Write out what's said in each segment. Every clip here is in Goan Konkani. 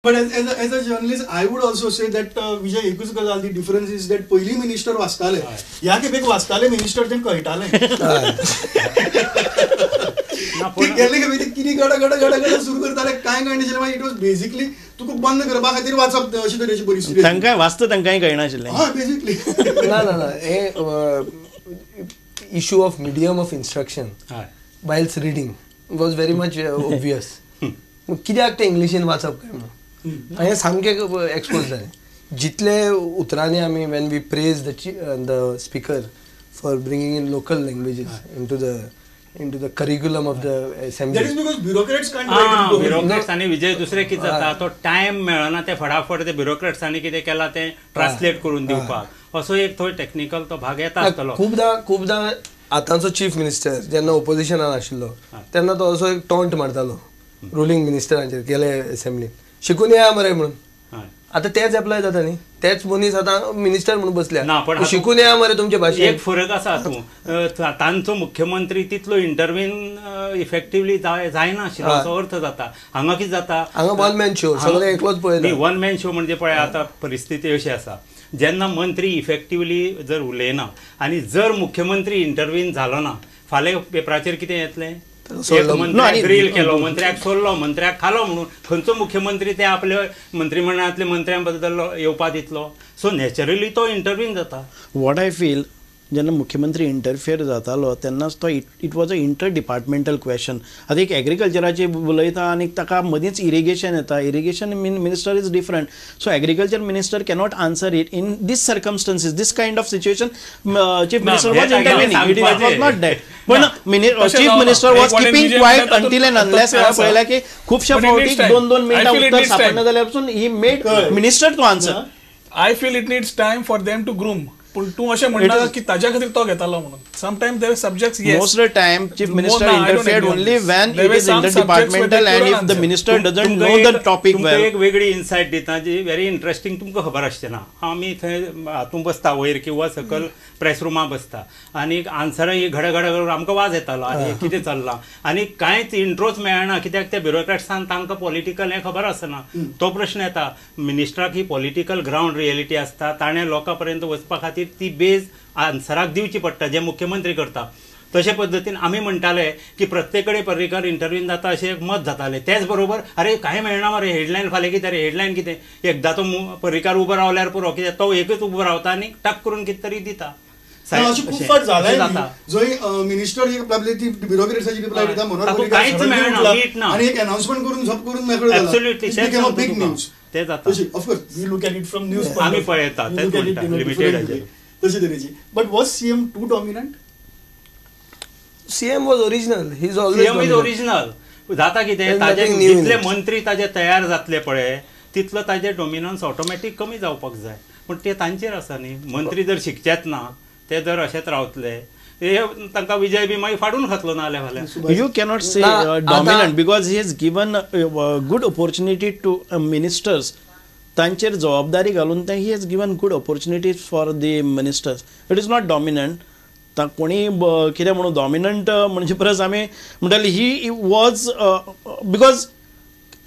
But as a journalist, I would also say that Vijay एकूच गजाल, the difference is that पयलीं मिनिस्टर वाचताले, ह्या खेपेक वाचताले मिनिस्टर तें कळटालें. गेल्ले खेपे ते कितें गड गड गड गड सुरू करताले, कांय कळनाशिल्लें. मागीर it was basically तुका बंद करपा खातीर वाचप अशी तरेची परिस्थिती. तांकां वाचता तांकांय कळनाशिल्लें. हय, बेसिकली. ना ना ना, हे issue of medium of instruction whilst reading was very much obvious. कित्याक तें इंग्लिशीन वाचप काय म्हणून हें सामकें एक्सपोज जालें. जितले उतरांनी आमी when we praise the speaker for bringing in local languages into the curriculum of the assembly. That is because bureaucrats can't write in Konkani. Bureaucrats आनी विजय दुसरें कितें जाता, तो टायम मेळना ते फटाफट ते ब्युरोक्रेट्सांनी कितें केलां तें ट्रान्सलेट करून दिवपाक, असो एक थंय टॅक्निकल तो भाग येता आसतलो. खुबदां आतांचो चीफ मिनिस्टर जेन्ना ओपोजिशनान आशिल्लो तेन्ना तो असो एक टॉन्ट मारतालो रुलींग मिनिस्टरांचेर गेले असेंब्लीन, शिकून येया मरे म्हणून. आतां तेच एप्लाय जाता न्ही, तेच मनीस आतां मिनिस्टर म्हणून बसल्या, पण शिकून येया मरे तुमचे भाशेन. एक फरक आसा तूं, तांचो मुख्यमंत्री तितलो इंटरव्हीन इफेक्टिवली जायनाशिल्लो असो अर्थ जाता. हांगा कितें जाता, हांगा वन मॅन शो, सगळे एकलोच पळयता. वन मॅन शो म्हणजे पळय आतां परिस्थिती अशी आसा, जेन्ना मंत्री इफेक्टिवली जर उलयना आनी जर मुख्यमंत्री इंटरव्हीन जालो ना, फाल्यां पेपराचेर कितें येतलें, मंत्र्याक ग्रील केलो, मंत्र्याक सोडलो, मंत्र्याक खालो म्हणून खंयचो मुख्यमंत्री ते आपल्या मंत्रिमंडळांतल्या मंत्र्यां बद्दल येवपा दितलो. सो नॅचरली तो इंटरव्हीन जाता. What I feel, जेन्ना मुख्यमंत्री इंटरफियर जातालो तेन्नाच तो it was a inter departmental question. आतां एक एग्रीकल्चराचेर उलयता आनी ताका मदींच इरिगेशन येता, irrigation minister is different, so agriculture minister cannot answer it in this circumstances, this kind of situation. Chief minister was intervening, it was not that. पण chief minister was keeping quiet until and unless हांवें पळयलां की खुबश्या फावटी 2-2 मिनटां उत्तर सापडना जाल्यार पसून he made minister to answer. I feel it needs time for them to groom. पूण तूं अशें म्हणटा की ताज्या खातीर तो घेतालो म्हणून. Sometime there subjects, yes, most of the time chief minister interfered only when it is inter departmental and if the minister doesn't know the topic well. एक वेगळी इनसायट दिता जी व्हेरी इंटरेस्टिंग, तुमकां खबर आसचें ना. आमी थंय हातूंत बसता वयर किंवा सकल प्रेस रुमा बसता आनी आन्सरां ही घड घड घड आमकां वाज येतालो आनी कितें चल्लां आनी कांयच इंट्रोच मेळना, कित्याक त्या ब्युरोक्रेट्सान तांकां पॉलिटिकल हें खबर आसना. तो प्रश्न येता, मिनिस्टराक ही पॉलिटिकल ग्रावंड रियलिटी आसता, ताणें लोकां पर्यंत वचपा खातीर ती बेज आन्सराक दिवची पडटा, जे मुख्यमंत्री करता. तशे पद्दतीन आमी म्हणटाले की प्रत्येक कडेन पर्रीकर इंटरव्यून जाता अशें एक मत जातालें. तेच बरोबर अरे कांय मेळना मरे, हेडलायन फाल्यां कितें रे, हेडलायन कितें, एकदां तो पर्रीकार उबो रावल्यार पुरो, कित्याक तो एकच उबो रावता आनी टक करून कितें तरी दिता. अशें खूब फावट जालें जंय मिनिस्टर ती ब्युरोक्रेट्साची रिप्लाय दिता, मनोहर पर्रीकार आनी एक अनाउन्समेंट करून झप करून मेकळो जाला. एब्सोल्युटली, बिग न्यूज ते जाता. Of course we look at it from news, आमी पळयता लिमिटेड तशी तरेची. But was CM too dominant? CM was original, he is always CM is original. जाता कितें, ताजे जितले मंत्री ताजे तयार जातले पळय तितलो ताजे डॉमिनन्स ऑटोमॅटीक कमी जावपाक जाय. पूण ते तांचेर आसा न्ही, मंत्री जर शिकचेच ना, ते जर अशेंच रावतले, हे तांकां विजय बी मागीर फाडून खातलो ना जाल्यार फाल्यां. You cannot say dominant because he has given good opportunity to ministers. तांचेर जबाबदारी घालून ते he has given good opportunities for the ministers. It is not dominant. कोणी कितें म्हणून डॉमिनंट म्हणजे परस आमी म्हणटाले he was, because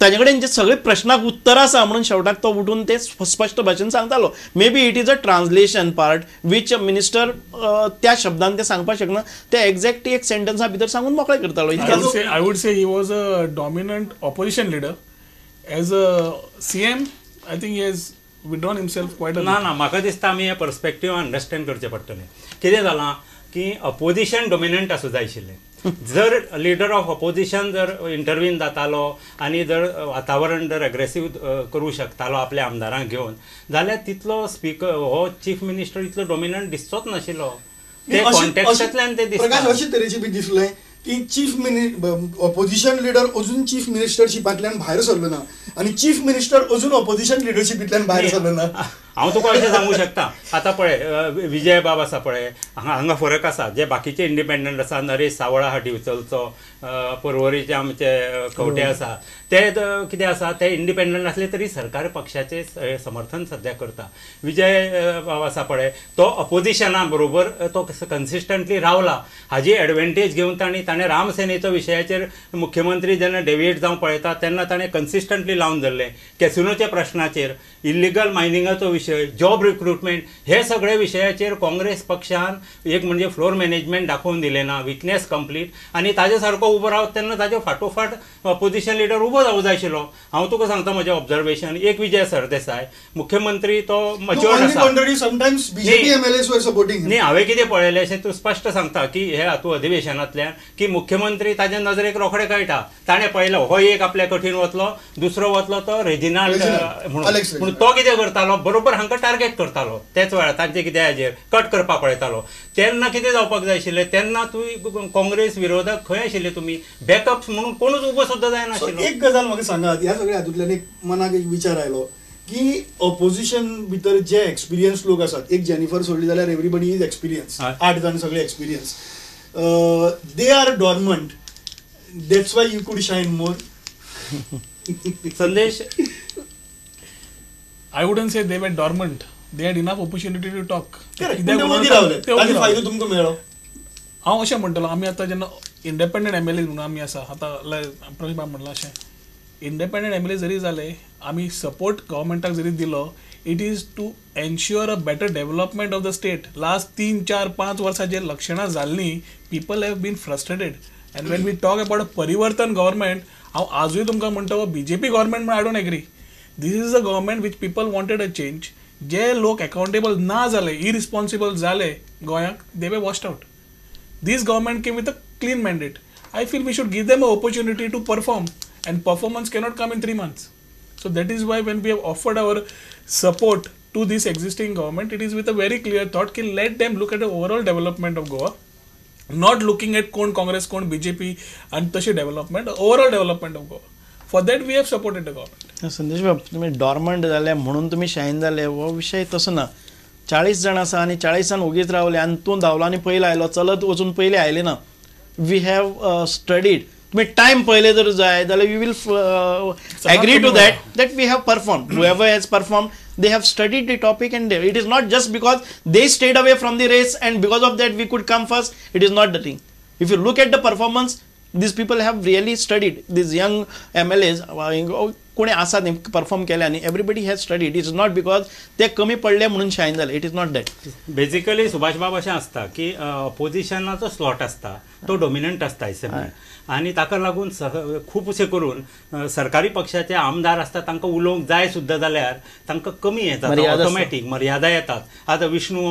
ताजे कडेन जे सगळे प्रश्नाक उत्तर आसा म्हणून शेवटाक तो उठून ते स्पश्ट भाशेन सांगतालो. Maybe it is a translation part which minister त्या शब्दान ते सांगपाक शकना, ते एक्झॅक्ट एक सेंटन्सा भितर सांगून मोकळे करतालो. I would say he was a dominant opposition leader. As a CM I think he has withdrawn himself quite a ना ना, म्हाका दिसता आमी हे पर्सपेक्टीव अंडरस्टँड करचें पडटलें. कितें जालां की अपोजिशन डॉमिनंट आसूं जाय आशिल्लें. जर लिडर ऑफ अपोजिशन जर इंटरव्हीन जातालो आनी जर वातावरण जर अग्रेसीव करूं शकतालो आपल्या आमदारांक घेवन, जाल्यार तितलो स्पीकर हो चीफ मिनिस्टर इतलो डॉमिनंट दिसचोच नाशिल्लो. ते कॉन्टेक्स्टांतल्यान ते दिसता. प्रकाश, अशे तरेचे बी दिसलें की चीफ ऑपोजिशन लिडर अजून चीफ मिनिस्टरशिपांतल्यान भायर सरलो ना आनी चीफ मिनिस्टर अजून ऑपोजिशन लिडरशिपींतल्यान भायर सरलो ना. हांव तुका अशें सांगूं शकता आतां पळय विजय बाब आसा पळय हांगा फरक आसा जे बाकीचे इंडिपेंडंट आसा नरेश सावळा आहा दिवचलचो पर्वरीचे आमचे खवटे आसा ते कितें आसा ते इंडिपेंडंट आसले तरी सरकार पक्षाचें समर्थन सद्या करता. विजय बाब आसा पळय तो अपोजिशना बरोबर तो कन्सिस्टंटली रावला हाजी एडवांटेज घेवन ताणें रामसेनेचो विशयाचेर मुख्यमंत्री जेन्ना डेविएट जावंक पळयता तेन्ना ताणें कन्सिस्टंटली लावन धरलें. कॅसिनोच्या प्रश्नाचेर इल्लिगल मायनिंगाचो विशय जॉब रिक्रुटमेंट हे सगळे विशयाचेर काँग्रेस पक्षान एक म्हणजे फ्लोर मॅनेजमेंट दाखोवन दिलें ना विकनेस कंप्लीट आनी ताजे सारको उबो रावत तेन्ना ताजे फाटोफाट अपोजिशन लिडर उबो जावं जाय आशिल्लो. हांव तुका सांगता म्हजें ऑब्जर्वेशन एक विजय सरदेसाय मुख्यमंत्री तो मच्युअर्ड आसा न्ही हांवें कितें पळयलें अशें तूं स्पश्ट सांगता की हे हातूंत अधिवेशनांतल्यान की मुख्यमंत्री ताज्या नजरेक रोखडें कळटा ताणें पळयलो हो एक आपल्या कठीण वतलो दुसरो वतलो तो रेजिनाल्ड म्हणून तो कितें करतालो बरोबर हांकां टार्गेट करतालो तेच वेळार तांचे कितें हाजेर कट करपाक पळयतालो तेन्ना कितें जावपाक जाय आशिल्लें तेन्ना तूं काँग्रेस विरोधक खंय आशिल्ले तुमी बॅकअप म्हणून कोणूच उबो सुद्दां जायनाशिल्लो. एक गजाल म्हाका सांगात ह्या सगळ्या हातूंतल्यान एक मनाक एक विचार आयलो की ऑपोजिशन भितर जे एक्सपिरियन्स लोक आसात एक जेनिफर सोडली जाल्यार एवरीबडी is experience 8 जाण सगळे experience they are dormant that's why you could shine more. Sandesh I wouldn't say they were dormant. They had enough opportunity to talk. Correct. ते वगी रावले ताजो फायदो तुमकां मेळ्ळो. हांव अशें म्हणटलो आमी आतां जेन्ना इंडिपेंडंट एम एल ए म्हणून आमी आसा आतां प्रवीण बाब म्हणलां अशें इंडिपेंडंट एम एल ए जरी जाले आमी सपोर्ट गव्हर्मेंटाक जरी दिलो it is to ensure a better development of the state. Last 3, 4, 5 वर्सां जे लक्षणां जाल्लीं people have been frustrated and when we talk about a Parivartan government हांव आजूय तुमकां म्हणटा हो बीजेपी गव्हर्मेंट म्हण I don't agree. This is a government which people wanted a change. जे लोक अकाउंटेबल ना जाले इरिस्पॉन्सिबल जाले गोंयाक they were washed out. This government came with a clean mandate. I feel we should give them a opportunity to perform and performance cannot come in 3 months. So that is why when we have offered our support to this existing government it is with a very clear thought की let them look at the overall development of Goa, not looking at कोण काँग्रेस कोण बीजेपी आनी तशी development, overall development of Goa. For that we have supported the government. Sandesh बाब तुमी डॉर्मंट जाले म्हणून तुमी शायन जाले हो विशय तसो ना. 40 जाण आसा आनी 40 जाण ओगीच रावले आनी तूं धांवलो आनी पयलीं आयलो चलत वचून पयलीं आयले ना. We have studied तुमी टायम पळयले जर जाय जाल्यार you will agree to that that we have perform. Whoever has perform they have studied the topic and it is not just because they stayed away from the race and because of that we could come first. It is not the thing. If you look at the performance, these people have really studied. These young MLAs, कोणी आसा न्ही परफॉर्म केले आनी everybody has studied. It is not because ते कमी पडले म्हणून शायन जाले. It is not that. Basically Subhash बाब अशें आसता की अपोजिशनाचो स्लॉट आसता तो डॉमिनंट आसता असेंब्ली आनी ताका लागून खुबशे करून सरकारी पक्षाचे आमदार आसता तांकां उलोवंक जाय सुद्दां जाल्यार तांकां कमी येता ऑटोमॅटीक मर्यादा येतात. आतां विष्णू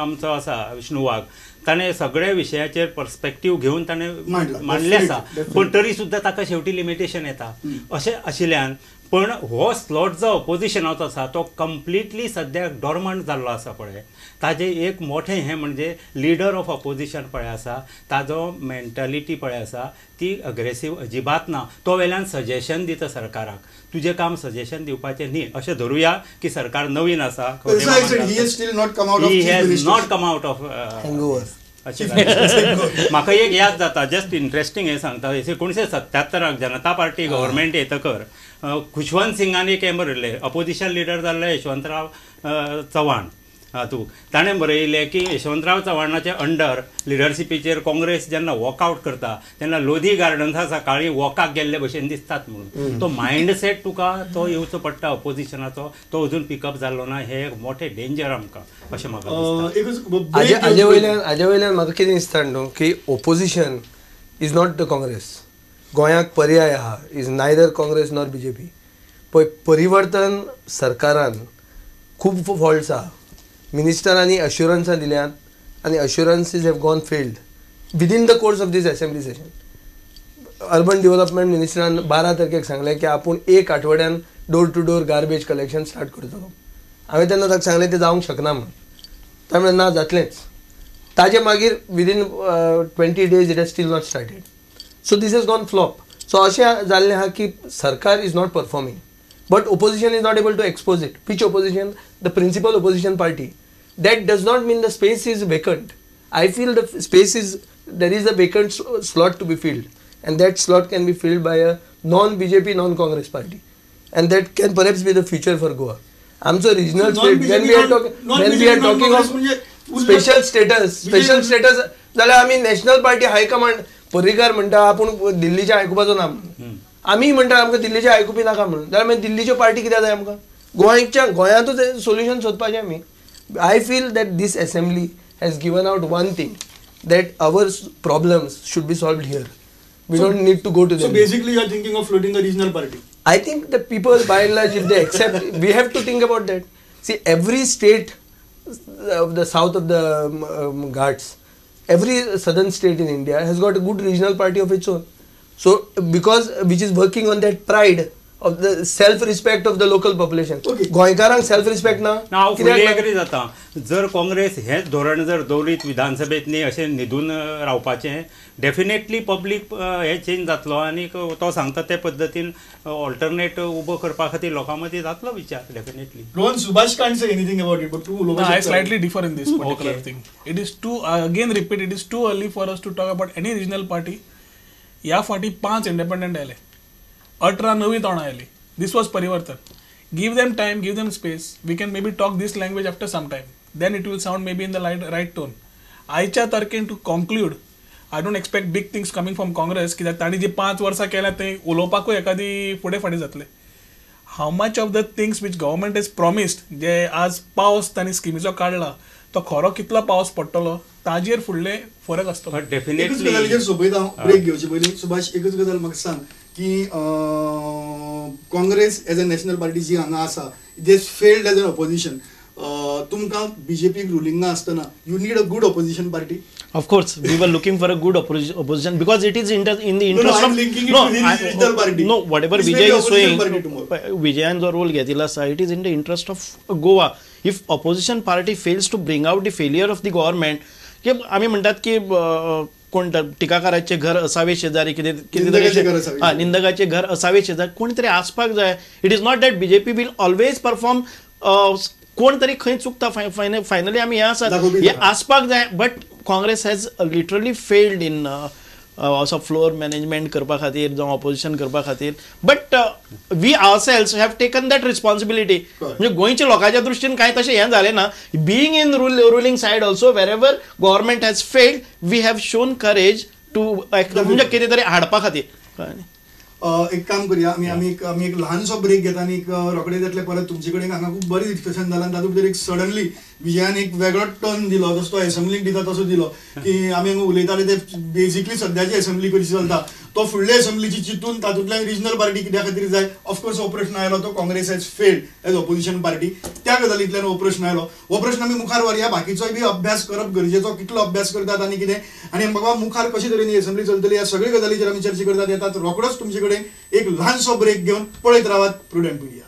आमचो आसा विष्णू वाघ ताणें सगळ्या विशयाचेर पर्सपेक्टीव घेवन ताणें मांडलें आसा पूण तरी सुद्दां ताका शेवटी लिमिटेशन येता अशें आशिल्ल्यान पण हो स्लॉट जो अपोजिशनाचो आसा तो कंप्लिटली सद्याक डॉर्मंट जाल्लो आसा पळय. ताजें एक मोठें हें म्हणजे लिडर ऑफ अपोजिशन पळय आसा ताजो मेंटालिटी पळय आसा ती अग्रेसीव अजिबात ना. तो वेल्यान सजेशन दिता सरकाराक तुजें काम सजेशन दिवपाचें न्ही अशें धरुया की सरकार नवीन आसा. He has not come out of अशें म्हाका एक याद जाता जस्ट इंट्रस्टींग हें सांगता 1977 जनता पार्टी गव्हर्मेंट येतकर खुशवंत सिंगान एक हें बरयल्लें अपोजिशन लिडर जाल्ले यशवंतराव चव्हाण तूं ताणें बरयलें की यशवंतराव चव्हाणाचे अंडर लिडरशिपीचेर काँग्रेस जेन्ना वॉकआवट करता तेन्ना लोधी गार्डन्सा सकाळीं वॉकाक गेल्ले भशेन दिसतात म्हणून तो मायंडसेट तुका तो येवचो पडटा अपोजिशनाचो तो अजून पिकअप जाल्लो ना हे एक मोठें डेंजर आमकां अशें म्हाका दिसता. हाजे वयल्यान म्हाका कितें दिसता न्हू की opposition is not the Congress. गोंयाक पर्याय आहा is neither Congress nor BJP. पळय परिवर्तन सरकारान खूब फॉल्ट्स आहा. मिनिस्टरांनी अश्युरन्सां दिल्यात आनी assurances have gone failed within the course of this assembly session. Urban development मिनिस्टरान 12 तारखेक सांगलें की आपूण एक आठवड्यान door to door garbage collection start करतलो. हांवें तेन्ना ताका सांगलें तें जावंक शकना म्हणून. ताणें म्हणलें ना जातलेंच. ताजे मागीर within 20 days it has still not started. So this has gone flop. So अशें जाल्लें आहा की सरकार is not performing. But opposition is not able to expose it. Which opposition? The principal opposition party. That does not mean the space is vacant. I feel the space is, there is a vacant slot to be filled, and that slot can be filled by a non-BJP, non-Congress party, and that can perhaps be the future for Goa. आमचो regional state, when we are talking, when we are talking of special status, special status जाल्यार आमी नॅशनल पार्टी हायकमांड पर्रीकार म्हणटा आपूण दिल्लीचें आयकुपाचो ना म्हणून, आमी म्हणटा आमकां दिल्लीचें आयकुपी नाका म्हणून, जाल्यार मागीर दिल्लीच्यो पार्टी कित्याक जाय आमकां? गोंयच्या गोंयांतूच सोल्युशन सोदपाचें आमी. I feel that this assembly has given out one thing, that our problems should be solved here. We don't need to go to them. So basically you are thinking of floating a regional party. I think the people by and large, if they accept, we have to think about that. See, every state of the south of the Ghats, every southern state in India has got a good regional party of its own. So because which is working on that pride of the self-respect of the local population. गोंयकारांक self-respect ना. हांव फुडले एग्री जाता. जर काँग्रेस हेंच धोरण जर दवरीत विधानसभेंत न्ही अशें न्हिदून रावपाचें, डेफिनेटली पब्लीक हें चेंज जातलो आनी तो सांगता ते पद्दतीन ऑल्टरनेट उबो करपा खातीर लोकां मदीं जातलो विचार definitely. Rohan, Subhash can't say anything about it, but तूं उलोवपाक. I slightly differ in this particular thing. It is too, again repeat, it is too early for us to talk about any regional party. ह्या फाटी 5 इंडिपेंडंट आयले, 18 नवी तोंडां आयली. This was Parivartan. Give them time, give them space. We can maybe talk this language after some time, then it will sound maybe in the right tone. आयच्या तारखेन to conclude, I don't expect big things coming from Congress, कित्याक तांणी जी 5 वर्सां केल्या तें उलोवपाकूय एकादी फुडें फाटीं जातलें. How much of the things which government has promised, जे आज पावस तांणी स्किमीचो काडला तो खरो कितलो पावस पडटलो ताजेर फुडले फरक आसतलो. डेफिनेटली गजालीचेर सोंपयता हांव, ब्रेक घेवचे पयलीं. सुभाष, एकच गजाल म्हाका सांग की Congress as a national party जी हांगा आसा, they failed as an opposition. तुमकां बीजेपीक रुलिंगा आसतना you need a good opposition party. Of course, we were looking for a good opposition because it is in the interest of linking it to regional party. No, whatever Vijay is saying, विजयान जो रोल घेतिल्लो आसा, it is in the interest of Goa. If opposition party fails to bring out the failure of the government, की आमी म्हणटात की कोण टिकाकाराचे घर असावे शेजारी, कितें कितें तरी निंदकाचे घर असावे शेजारी, कोण तरी आसपाक जाय. It is not that BJP will always perform. कोण तरी खंय चुकता, फायनली आमी हें आसात, हें आसपाक जाय. But Congress has literally failed in असो फ्लोर मॅनेजमेंट करपा खातीर जावं ऑपोजिशन करपा खातीर. But we ourselves have taken that responsibility. म्हणजे गोंयच्या लोकांच्या दृश्टीन कांय तशें हें जालें ना. Being in ruling side also, wherever government has failed, we have shown courage to म्हणजे कितें तरी हाडपा खातीर. एक काम करूया आमी, आमी एक ल्हानसो ब्रेक घेता आनी रोखडे जातले परत तुमचे कडेन. हांगा खूब बरें डिस्कशन जालां आनी तातूंत भितर एक सडनली विजयान एक वेगळो टर्न दिलो, जसो तो एसेंब्लीक दिता तसो दिलो की आमी हांगा उलयताले ते बेजिकली सद्याची एसेंब्ली कशी चलता, तो फुडले एसेंब्लीची चिंतून तातूंतल्यान रिजनल पार्टी कित्या खातीर जाय. ऑफकोर्स हो प्रश्न आयलो तो Congress has failed as opposition party, त्या गजालींतल्यान हो प्रश्न आयलो. हो प्रश्न आमी मुखार व्हरया, बाकीचोय बी अभ्यास करप गरजेचो, कितलो अभ्यास करतात आनी कितें आनी बाबा मुखार कशे तरेन एसेंब्ली चलतली, ह्या सगळे गजालीचेर आमी चर्चा करतात. येतात रोखडोच तुमचे कडेन एक ल्हानसो ब्रेक घेवन पळयत रावात प्रुडंट मिडिया.